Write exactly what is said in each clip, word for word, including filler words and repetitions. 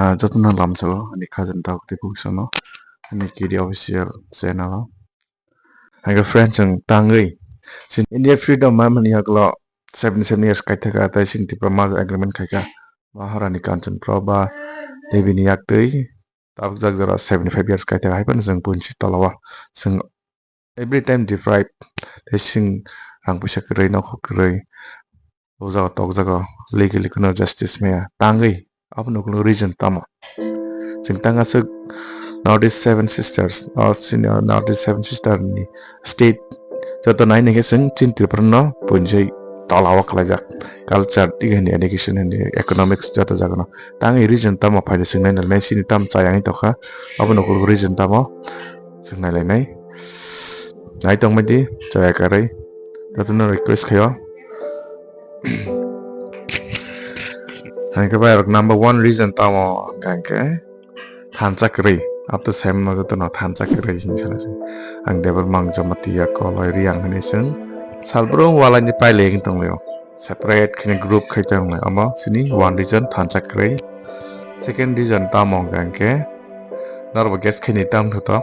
Ah, jotono lamsao ani khajani tabuk tei phungsono ani K D official channel o. Hingke friends, chwng tangwi chini India freedom ma mani yagulo seventy seven years kaithaka tei chini Tipra Mother Agreement khaika. Maharani Kanchan Prabha Devi ni yaktwi tabuk jak jora seventy five years kaithaka hai phano chwng punsi tolao chwng every time deprived, tei chwng rang puisa kwrwi, nokho kwrwi, o jaga tok jaga legally kheno justice maya tangwi. Aboni ukuluk reason tamo? Chwng tang aswk North East Seven Sisters, o chini North East Seven Sister ni state joto nai nai khe chwng chini Tripura no punjai tolao khlaijak. Culture, tei hwnwi education, hwnwi economics, joto jaga no. Tangwi reason tamo phaidi chwng nai nai chini tam chayangwi tongkha. Aboni ukuluk reason tamo? Chwng nai lainai. Nai tongmai di, chaya karwi. Jotono request khaio. Hingke bai rok number one reason tamo hingke thansa kwrwi. Up to seven no jotono thansa kwrwi hinwi sana se. Ang Debor Mang Jamatia Koloi Riang hinwi chwng salbrum walani pailai wng tonglaio. Separate khini group khai tonglaio. Omo chini one reason thansa kwrwi. Second reason tamo hingke norok bo guess khaini tam thoto.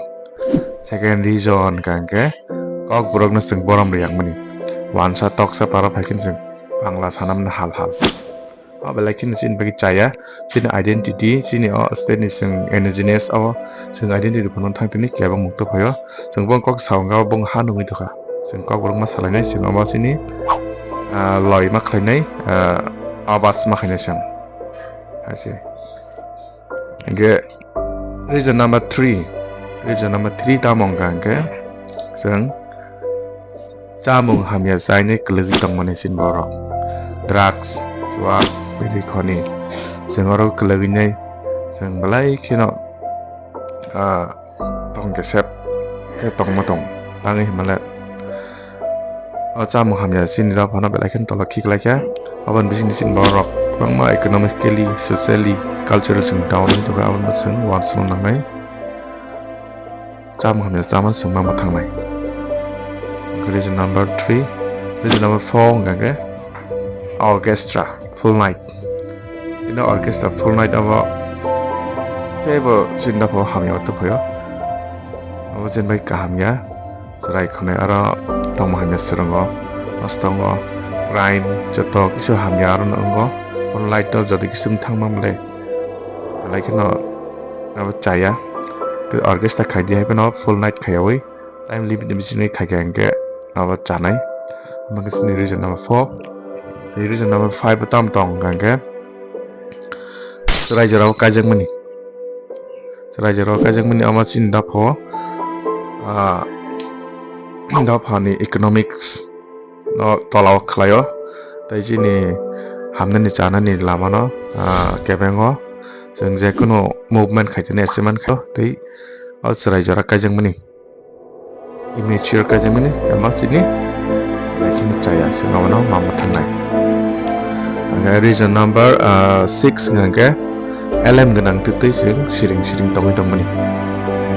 Second reason hingke Kokborok no chwng borom riyang mani. Wansa toksa para phai khe chwng Bangla sanam na hal hal. O belai kheno chini bagwi chaya, chini identity, chini o state ni chwng indigenous o chwng identity phano thang tini kebo mukto phaio. Chwng bo kok sa wngkha, bo ha nungwi tongkha. Chwng Kokborok ma salainai chwng omo chini, ah, loi ma khlainai, ah, abas ma khainai chwng. Hai se. Hingke reason number three, reason number three tamo hingka hingke chwng chamung hamya chainai kwlwgwi tongmani chini borok. Drugs, chuak, bidi khoni. Chwng oro kwlwgwi nai chwng belai kheno, ah, tong kesep khe tongma tong. Tangwi hwnmale o chamung hamya chini rok phano belai kheno tolok khiklaikha. Aboni bisingni chini borok kwbangma economically, socially, cultural chwng down wngwi tongkha, aboni chwng uansukna nangnai. Chamung hamya chamani chwng ma thangnai. Reason number three, reason number four hwnkha khe orchestra full night. Ino orchestra full night abo teibo chini dopha o hamya o tongphaio. Abo chini bai kaham ya. Chwrai khwnai aro tongma hamya swrwngo, nosto wngo, crime joto kisu hamya aro no wngo. Full night o joto kisu wng thangma mole belai kheno abo chaya. Tei orchestra khai di hai phano full night khaiyawi time limit ni bisingni khaikha hwnkhe abo chanai. Omo khe chini reason number four. Tei reason number five bo tamo tong hwnkha hwnkhe chwrai jorao kaijakmani. Chwrai jorao kaijakmani omo chini dopha o, ah, dophani economics no tolao khlaio. Tei chini hamnani chanani lamano, ah, kebengo chwng je kunu movement khaitani achievement khaio tei o chwrai jora kaijakmani. Immature kaijakmani, ema chini, lakhini chaya, se nono mama thangnai. Hingke reason number, ah, six hingke elem gwnang twtwi chwng siring siring tongwi tongmani.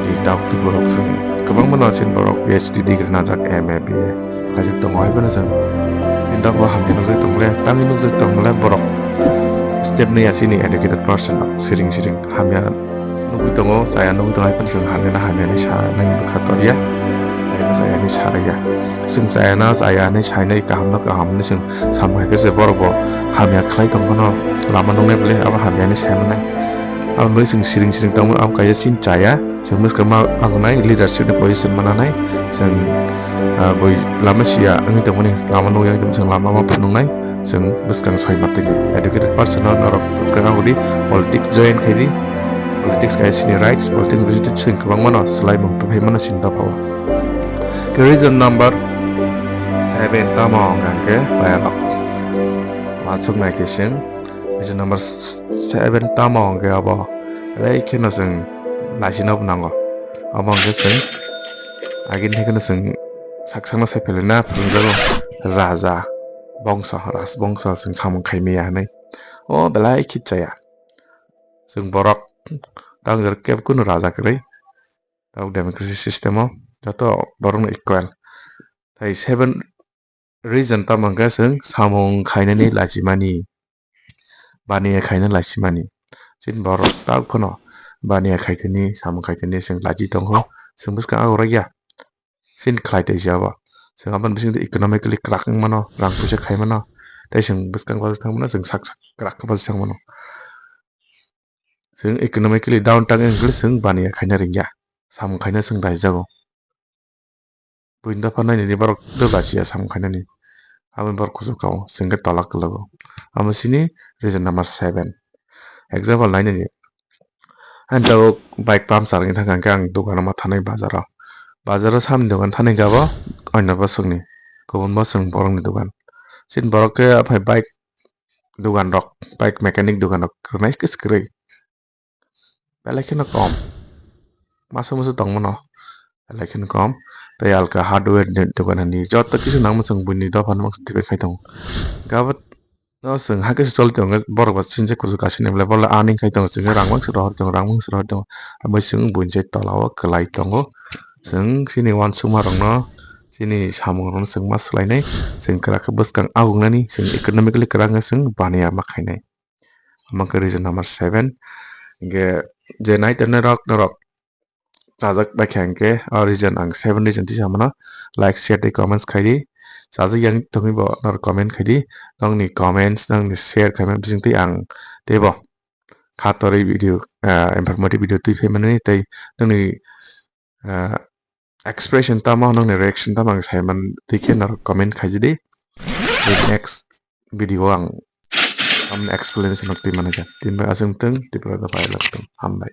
Di tabuk borok chwng kwbangma no chini borok P H D degree najak, M A, B A. Kaisa tongo hai phano chwng chini dopha hamya nukjak tongmole, tamni nukjak tongmole borok step nui ya chini educated person rok siring siring hamya nugwi tongo, chaya nugwi tongo, hai phano chwng hamya na hamya hinwi sa nai bwkha torya, chaya na chaya hinwi sa rwya. Chwng chaya na chaya hinwi sainai, kaham no kaham hinwi chwng samung hai khe se borok bo hamya khlai tong phano lama nuknai bole abo hamya hinwi sai mannai. Abo bagwi chwng siring siring tongmani abo kaisa chini chaya. Chwng bwskang ma agonai leadership ni position mananai, chwng, ah, bui lama sia wngwi tongmani, lama nukya wngwi tongmani, chwng lama ma phunuknai, chwng bwskang soi ma tini. Educated person no norok bwskang agodi politics join khaidi, politics kaisa chini rights, politics bisingtwi chwng kwbangma no swlaimung tubui mano chini dopha o. Khe reason number seven tamo hwnkha hwnkhe mayarok uansuknai khe chwng, reason number seven tamo hwnkhe abo belai kheno chwng laisino bo nango. Abo hwnkhe chwng agini hai kheno chwng sak sakno sai phelaina phwrwngjago raja bongso, raj bongso chwng samung khai maya hinwi. O belai khe chaya. Chwng borok tang jora kebo kunu raja kwrwi. Tabuk democracy system o joto borokno equal. Tei seven reason tamo hwnkhe chwng samung khainani lachimani, baniya khaina lachimani. Chini borok tabuk kheno baniya khaitini, samung khaitini, chwng lachi tongo, chwng bwskang ago rwkya. Chini khlai tei se abo. Chwng aboni bisingtwi economically kwrak wng mano, rang puisa khai mano, tei chwng bwskang bajak thang mano, chwng sak sak kwrak khe bajak thang mano. Chwng economically down tang wng khe chwng baniya khaina rwngya, samung khaina chwng daijago. Buini dopha nainani borok dola siya samung khainani. Aboni borok kuchuk kao, chwng khe tola kwlago. Amo chini reason number seven. Example nainani. Ang tabuk bike puncture wngwi thangkha, hwnkhe ang dukano ma thanai bazaro. Bazaro samni dogan thani gabo oinno bosongni, kubun bosong borokni dogan. Chini borok khe aphai bike dogan rok, bike mechanic dogan rok kwrwnai khe se kwrwi. Belai kheno kom. Masa musa tongmano. Belai kheno kom. Tei alka hardware ni dogan hani joto kisu nangma chwng buini dophano mang tibai khai tongo. Gabot no chwng hakhe se choli tongo, borok bo sinjak kuchuk kasini belai, borok earning khai tongo, chwng rang mangsa rohor tongo, rang mangsa rohor tongo. Abo chwng buini sai tola o kwlai tongo. Chwng chini uansukma rokno, chini samung rokno chwng ma swlainai. Chwng kwrak khe bwskang abugnani, chwng economically kwrak wngkhe chwng baniya ma khainai. Omo khe reason number seven. Hingkhe je nai tongnai rok norok chajak bai kha hingkhe o reason ang seven reason tisa mano. Like, share tei comments khai di. Chajak yang tongwi bo norok comment khai di. Nokni comments, nokni share khaimani bisingtwi ang teibo kha torwi video, ah, informative video twi phaimani tei nokni, ah, expression tamo, nokni reaction tamo ang saiman twi khe norok comment khai di. Tei next video o ang tamni explanation rok twi mani kha. Tini bai aswk tong, Tripura da pai lak tong. Hambai.